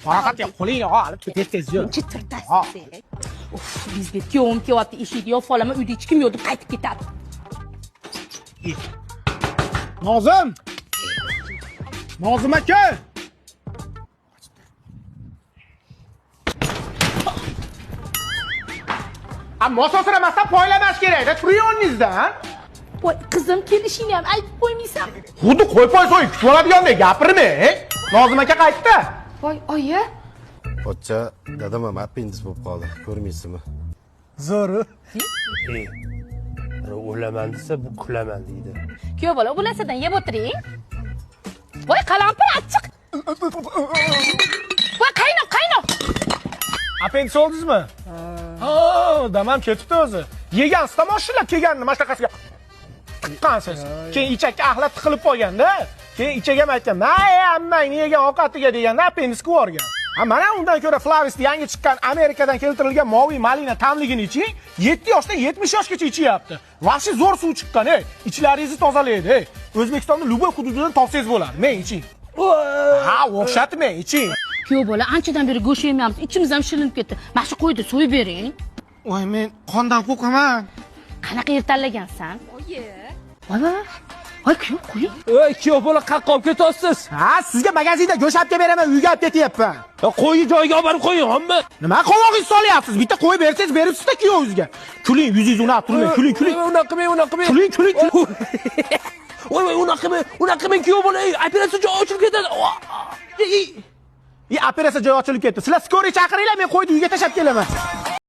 Faqat qo'lingni olib tez tez yur. Muncha turtasiz. Uf, bizbet kuyovim kelyapti, eshikni yopib olaman, uyda hech kim yo'q deb qaytib ketadi. Nozim! Nozim aka! A mososiramasdan poylamash kerak-da, turing o'rningizdan. Voy, qizim, kelishingni ham aytib qo'ymaysan. Xuddi qo'y poy so'yib kutib oladigandek gapirma. Nozim aka qaytdi. Voy, oyi. Pochcha, dadam ham appendis bo'lib qoldi, ko'rmaysizmi? Zo'ru. Birov o'laman desa, bu kulaman deydi. Kuyov bola, bu narsadan yeb o'tiring. Voy, qalampir achchiq. Voy, qaynoq, qaynoq. Appendis oldingizmi? Ha, dadam ketibdi o'zi. Yegan stomoshilar kelganini mana shunaqasiga tiqqansiz. Keyin ichakka axlat tiqilib qolganda, keyin ichak ham aytgan, "May, ammangni yegan ovqatiga" deganda appendis qilib yuborgan. Ha, mana undan ko'ra Flavis yangi chiqqan Amerikadan keltirilgan moviy malina tamligini iching, 7 yoshdan 70 yoshgacha ichyapti. Vahshiy zo'r suv chiqqan, ey. Ichlaringizni tozalaydi, ey. O'zbekistonda любой hududidan topsangiz bo'ladi. Men iching. Ha, o'xshatmang, iching. Kuyov bola, anchadan beri go'sht yemayapmiz, ichimiz ham shilinib ketdi. Mana shu qo'yni so'yib bering. Voy, men qondan qo'rqaman. Qanaqa yer tanlagansan? Oyi. Voy, voy, voy, kuyov, qo'ying. Ey, kuyov bola, qayoqqa olib ketyapsiz? Ha, sizga magazinda go'sht olib kelib beraman, uyga olib ketyapman. Ya qo'yni joyiga olib borib qo'ying, hamma. Nima qovog'ingizni solyapsiz? Bitta qo'yib bersangiz beribsiz-da kuyovingizga. Kuling, yuzingizni unab turmang, kuling, kuling. Unaqa qilmang, unaqa qilmang. Kuling, kuling, kuling. Voy, voy, unaqa qilmang, unaqa qilmang, kuyov bola, ey, operatsiya joyi ochilib ketadi. I, operatsiya joyi ochilib ketdi. Sizlar скорый chaqiringlar, men qo'yni uyga tashlab kelaman.